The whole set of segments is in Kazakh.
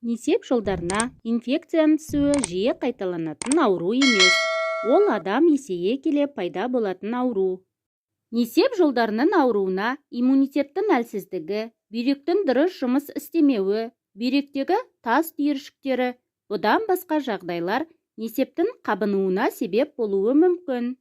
Несеп жолдарына инфекцияның түсуі жиі қайталанатын ауру емес. Ол адам есейе келе пайда болатын ауру. Несеп жолдарының ауруына иммунитеттің әлсіздігі, бүйректің дұрыс жұмыс істемеуі, бүйректегі тас түйіршіктері, бұдан басқа жағдайлар несептің қабынуына себеп болуы мүмкін.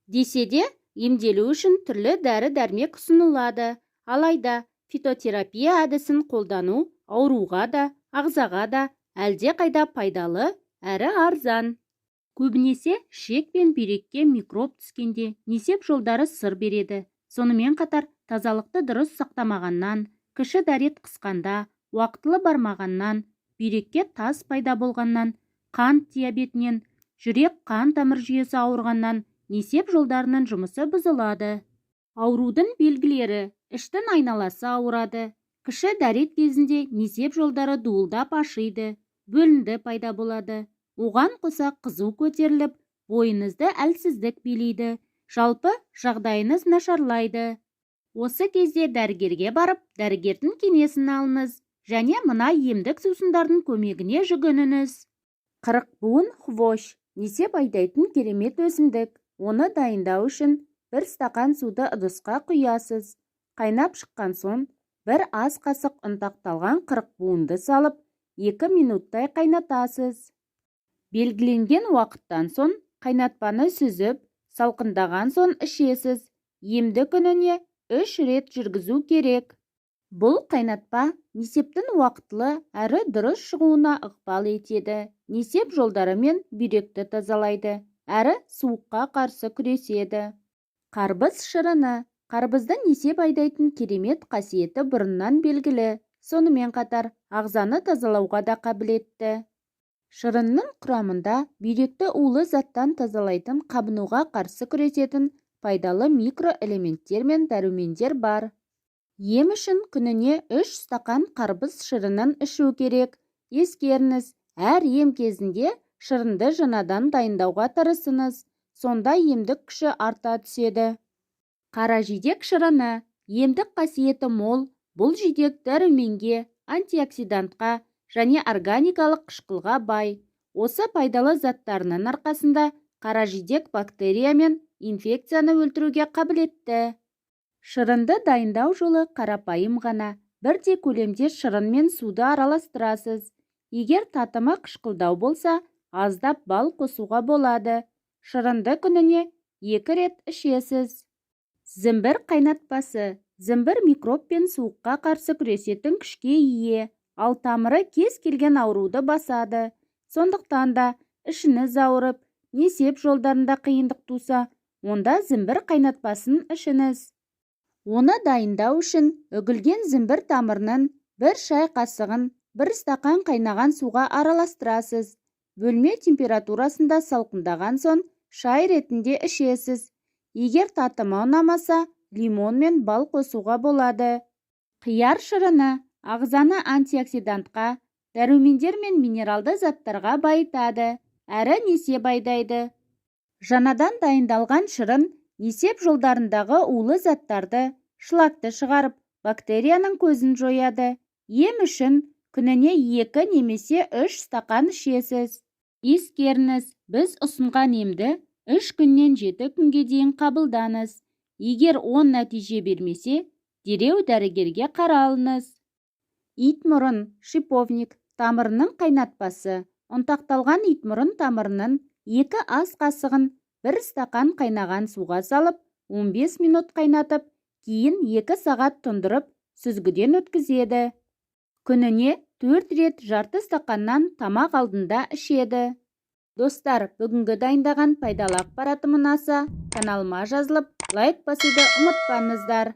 Десе де, емделу үшін түрлі дәрі-дәрмек ұсынылады. Алайда фитотерапия әдісін қолдану ауруға да, ағзаға да әлдеқайда пайдалы әрі арзан. Көбінесе ішек пен бүйрекке микроб түскенде несеп жолдары сыр береді. Сонымен қатар тазалықты дұрыс сақтамағаннан, кіші дәрет қысқанда, уақытылы бармағаннан, бүйрекке тас пайда болғаннан, қант диабетінен, жүрек-қан тамыр жүйесі ауырғаннан несеп жолдарының жұмысы бұзылады. Аурудың белгілері: іштің айналасы ауырады, кіші дәрет кезінде несеп жолдары дуылдап ашиды, бөлінді пайда болады. Оған қоса қызу көтеріліп, бойыңызды әлсіздік билейді, жалпы жағдайыңыз нашарлайды. Осы кезде дәрігерге барып, дәрігердің кеңесін алыңыз және мына емдік сусындардың көмегіне жүгініңіз. Қырықбуын, хвощ, несеп айдайтын керемет өсімдік. Оны дайындау үшін бір стақан суды ыдысқа құясыз. Қайнап шыққан соң бір ас қасық ұнтақталған қырықбуынды салып, 2 минуттай қайнатасыз. Белгіленген уақыттан соң қайнатпаны сүзіп, салқындаған соң ішесіз. Емді күніне үш рет жүргізу керек. Бұл қайнатпа несептің уақытылы әрі дұрыс шығуына ықпал етеді, несеп жолдары мен бүйректі тазалайды әрі суыққа қарсы күреседі. Қарбыз шырыны. Қарбыздың несеп айдайтын керемет қасиеті бұрыннан белгілі. Сонымен қатар ағзаны тазалауға да қабілетті. Шырынның құрамында бүйректі улы заттан тазалайтын, қабынуға қарсы күресетін пайдалы микроэлементтер мен дәрумендер бар. Ем үшін күніне 3 стақан қарбыз шырынын ішу керек. Ескеріңіз, әр ем кезінде шырынды жаңадан дайындауға тырысыңыз, сонда емдік күші арта түседі. Қара жидек шырыны. Емдік қасиеті мол бұл жидек дәруменге, антиоксидантқа және органикалық қышқылға бай. Осы пайдалы заттарының арқасында қара жидек бактерия мен инфекцияны өлтіруге қабілетті. Шырынды дайындау жолы қарапайым ғана: бірдей көлемде шырын мен суды араластырасыз. Егер татымы қышқылдау болса, аздап бал қосуға болады. Шырынды күніне екі рет ішесіз. Зімбір қайнатпасы. Зімбір микроб пен суыққа қарсы күресетін күшке ие, ал тамыры кез келген ауруды басады. Сондықтан да ішіңіз ауырып, несеп жолдарында қиындық туса, онда зімбір қайнатпасын ішіңіз. Оны дайындау үшін үгілген зімбір тамырының бір шай қасығын бір стақан қайнаған суға араластырасыз. Бөлме температурасында салқындаған соң шай ретінде ішесіз. Егер татымы ұнамаса, лимон мен бал қосуға болады. Қияр шырыны ағзаны антиоксидантқа, дәрумендер мен минералды заттарға байытады әрі несеп айдайды. Жаңадан дайындалған шырын несеп жолдарындағы улы заттарды, шлакты шығарып, бактерияның көзін жояды. Ем үшін күніне екі немесе үш стақан ішесіз. Ескеріңіз, біз ұсынған емді 3 күннен 7 күнге дейін қабылдаңыз. Егер оң нәтиже бермесе, дереу дәрігерге қаралыңыз. Итмұрын, шиповник, тамырының қайнатпасы. Ұнтақталған итмұрын тамырының 2 ас қасығын бір стақан қайнаған суға салып, 15 минут қайнатып, кейін 2 сағат тұндырып, сүзгіден өткізеді. Күніне төрт рет жарты стақаннан тамақ алдында ішеді. Достар, бүгінгі дайындаған пайдалы ақпаратым ұнаса, каналыма жазылып, лайк басуды ұмытпаңыздар.